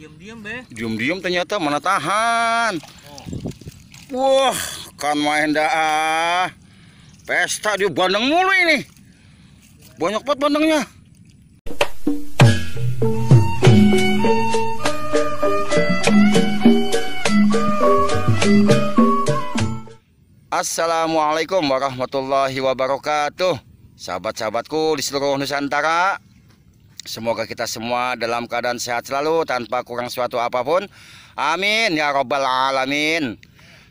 Diam-diam be. Diam-diam ternyata mana tahan. Oh. Wah, kan main dah. Pesta di bandeng mulu ini. Banyak banget bandengnya. Assalamualaikum warahmatullahi wabarakatuh. Sahabat-sahabatku di seluruh Nusantara, semoga kita semua dalam keadaan sehat selalu tanpa kurang suatu apapun. Amin ya robbal alamin.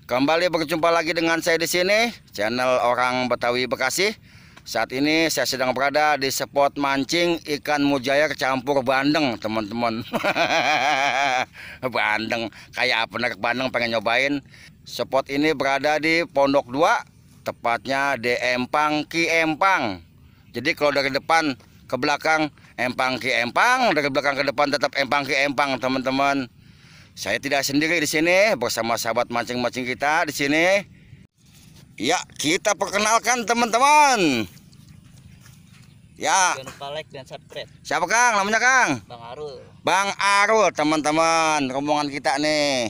Kembali berjumpa lagi dengan saya di sini, channel Orang Betawi Bekasi. Saat ini saya sedang berada di spot mancing ikan mujair campur bandeng, teman-teman. Bandeng, kayak apa nih bandeng, pengen nyobain. Spot ini berada di Pondok 2, tepatnya di Empang Ki Empang. Jadi kalau dari depan ke belakang Empang Ki Empang, dari belakang ke depan tetap Empang Ki Empang, teman-teman. Saya tidak sendiri di sini, bersama sahabat mancing-mancing kita di sini. Ya, kita perkenalkan teman-teman. Ya. Jangan lupa like dan subscribe. Siapa Kang? Namanya Kang? Bang Arul. Bang Arul, teman-teman. Rombongan kita nih.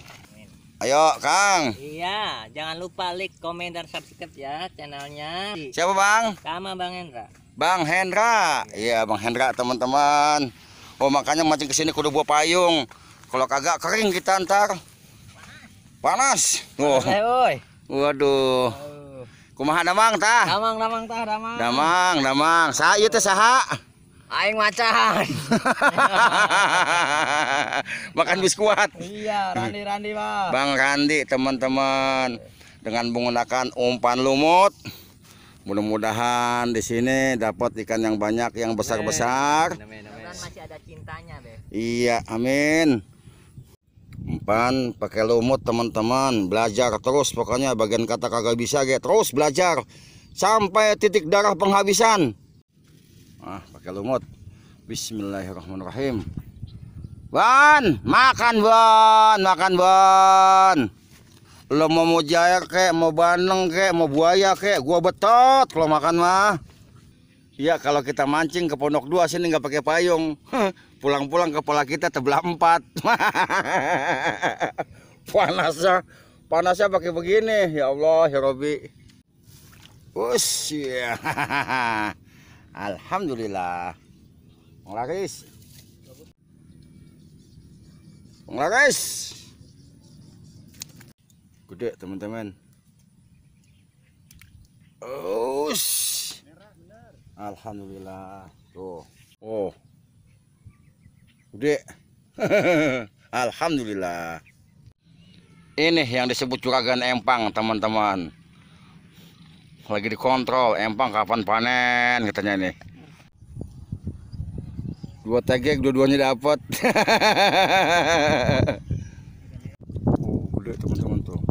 Ayo Kang. Iya, jangan lupa like, komen, dan subscribe ya channelnya. Siapa Bang? Sama Bang Hendra. Bang Hendra. Iya Bang Hendra, teman-teman. Oh, makanya mancing kesini kudu bawa payung. Kalau kagak kering kita ntar. Panas. Oh. Waduh. Kumaha damang tah? Damang. Damang. Saya teh saha? Aing macan. Makan biskuat. Iya, Randi Bang. Bang Randi, teman-teman, dengan menggunakan umpan lumut. Mudah-mudahan di sini dapat ikan yang banyak, yang besar-besar. Dan masih ada cintanya, Be. Iya, amin. Umpan pakai lumut, teman-teman. Belajar terus, pokoknya bagian kata kagak bisa, terus belajar sampai titik darah penghabisan. Pakai lumut. Bismillahirrahmanirrahim. Makan Ban. Lo mau mujair kek, mau bandeng kek, mau buaya kek, gua betot kalau makan mah. Iya, kalau kita mancing ke Pondok 2 sini nggak pakai payung. Pulang-pulang kepala kita tebelah 4. Panasnya pakai begini. Ya Allah, ya Robbi. Ya. Alhamdulillah. Penglaris. Gede, teman-teman. Alhamdulillah. Tuh. Oh. Gede. Alhamdulillah. Ini yang disebut juragan empang, teman-teman. Lagi dikontrol empang kapan panen katanya nih. 2 tegek dua-duanya dapat. Gede, teman-teman tuh.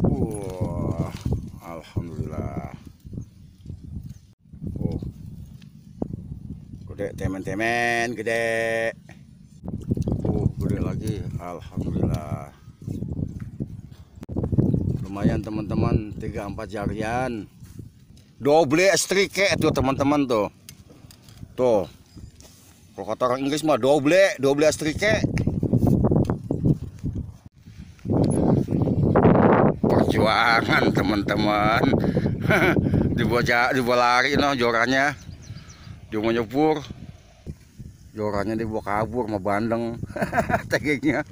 Wah, alhamdulillah. Gede, teman-teman, gede. Gede lagi, alhamdulillah. Lumayan teman-teman, 3-4 jarian. Double strike tuh teman-teman tuh. Tuh. Kalau kata orang Inggris mah double strike. Perjuangan teman-teman. dibawa lari no jorannya. Dia mau nyebur. Jorannya dibawa kabur sama bandeng. Tegeknya.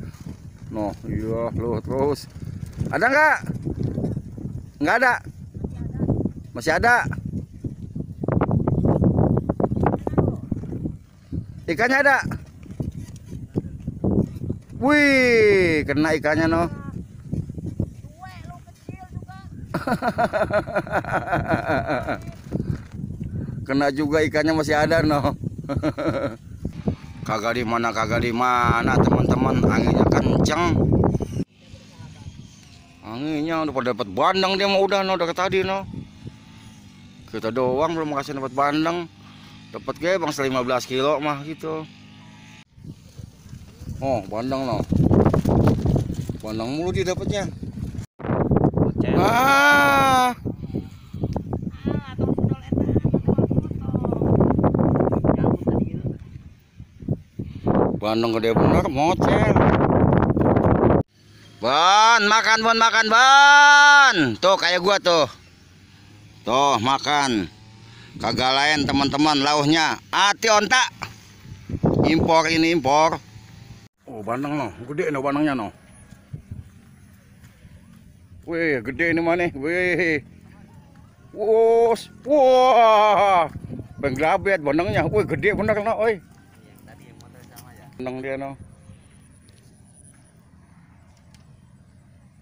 No, iya lu terus. Ada nggak? Nggak ada. Masih ada. Ikannya ada. Wih, kena ikannya no. Kena juga ikannya, masih ada no. Kagak di mana teman-teman, anginnya kenceng. Anginnya udah pada dapat bandeng dia mah udah no dari tadi no. Kita doang belum kasih dapat bandeng. Dapat kayak bang 15 kilo mah gitu. Oh, bandeng no. Bandeng mulu dia dapatnya. bandeng gede bener, mocel. Ban, makan ban, makan ban. Tuh kayak gua tuh. Tuh makan. Kagak lain teman-teman lauhnya. Ati onta. Impor ini impor. Oh bandeng no, gede no bandengnya no. Wih gede ini mana? Wih. Wah. Pengrabet bandengnya. Wih gede bener no, oi. Bandeng dia no.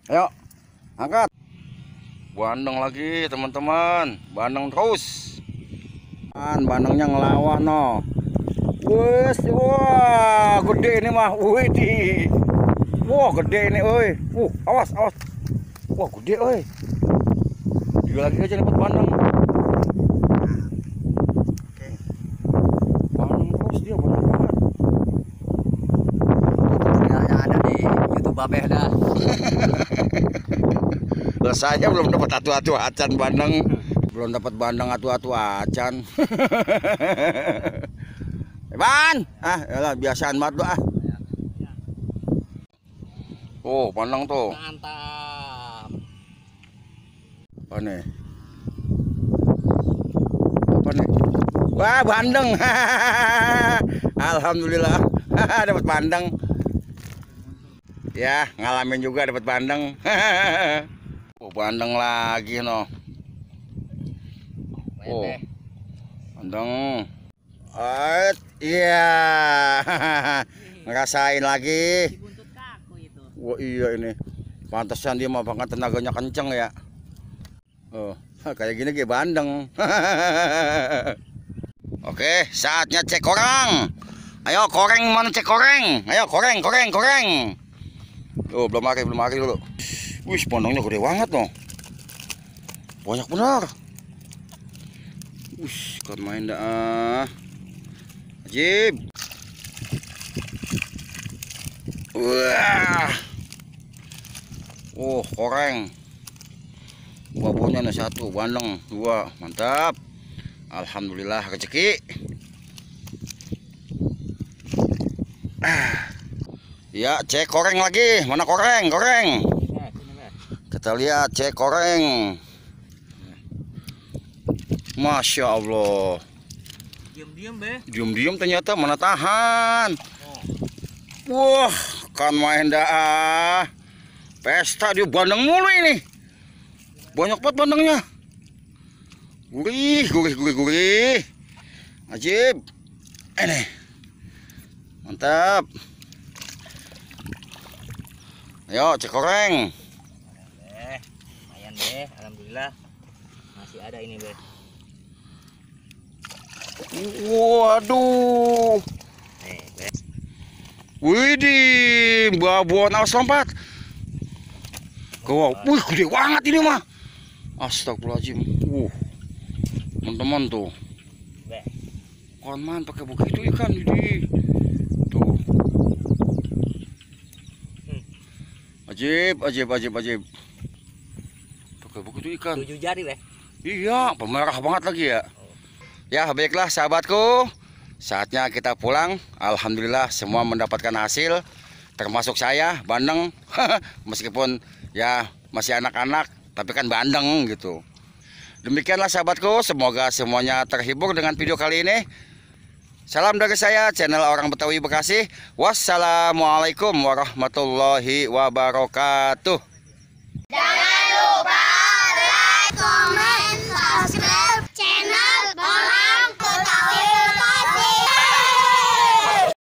Ayo, angkat. Bandeng lagi teman-teman, bandeng terus. Bandengnya ngelawan no. Wah, gede ini mah. Wih di. Wah, gede ini, oi. Awas, awas. Wah, gede, oi. Juga lagi aja dapat bandeng. Oke. Bandeng terus dia banyak banget. Tutorialnya ada di YouTube Babeh dah. Lah saya belum dapat atu-atu acan bandeng. Belum dapat bandeng atu-atu acan. Ban, yalah biasaan banget ah. Oh, bandeng tuh. Mantap. Apa nih? Apa nih? Wah, bandeng. Alhamdulillah. Dapat bandeng. Ya, ngalamin juga dapat bandeng. Oh, bandeng lagi no. Oh. Bandeng. Iya. Ngerasain lagi. Buntut kaku itu. Wah, iya ini. Pantesan dia mah banget tenaganya kenceng ya. Oh, kayak gini kayak bandeng. Oke, saatnya cek koreng. Ayo koreng, mana cek koreng? Ayo koreng. Oh, belum mari dulu. Wih, bandengnya gede banget loh. Banyak benar. Wih, kan main dah. Ajib. Wah. Oh, koreng. Buahnya ada 1, bandeng 2, mantap. Alhamdulillah rezeki. Ya, cek koreng lagi. Mana koreng? Kita lihat cek koreng. Masya Allah. Diam-diam, Be. Diam-diam ternyata mana tahan. Wah, kan main dah. Pesta dia bandeng mulu ini. Banyak banget bandengnya. Gurih. Ajib. Ini. Mantap. Ayo cek koreng. Lumayan, Be. Alhamdulillah. Masih ada ini, Be. Waduh. Be. Widih, babuan awas lompat. Wih, gede banget ini mah. Astagfirullahaladzim. Teman-teman tuh. Be. Konman pakai begitu ikan ini. Tuh. Ajib. Pakai begitu ikan. 7 jari, Be. Iya, pemerah banget lagi ya. Ya, baiklah sahabatku. Saatnya kita pulang. Alhamdulillah semua mendapatkan hasil. Termasuk saya, bandeng. Meskipun ya masih anak-anak, tapi kan bandeng gitu. Demikianlah sahabatku, semoga semuanya terhibur dengan video kali ini. Salam dari saya, channel Orang Betawi Bekasi. Wassalamualaikum warahmatullahi wabarakatuh.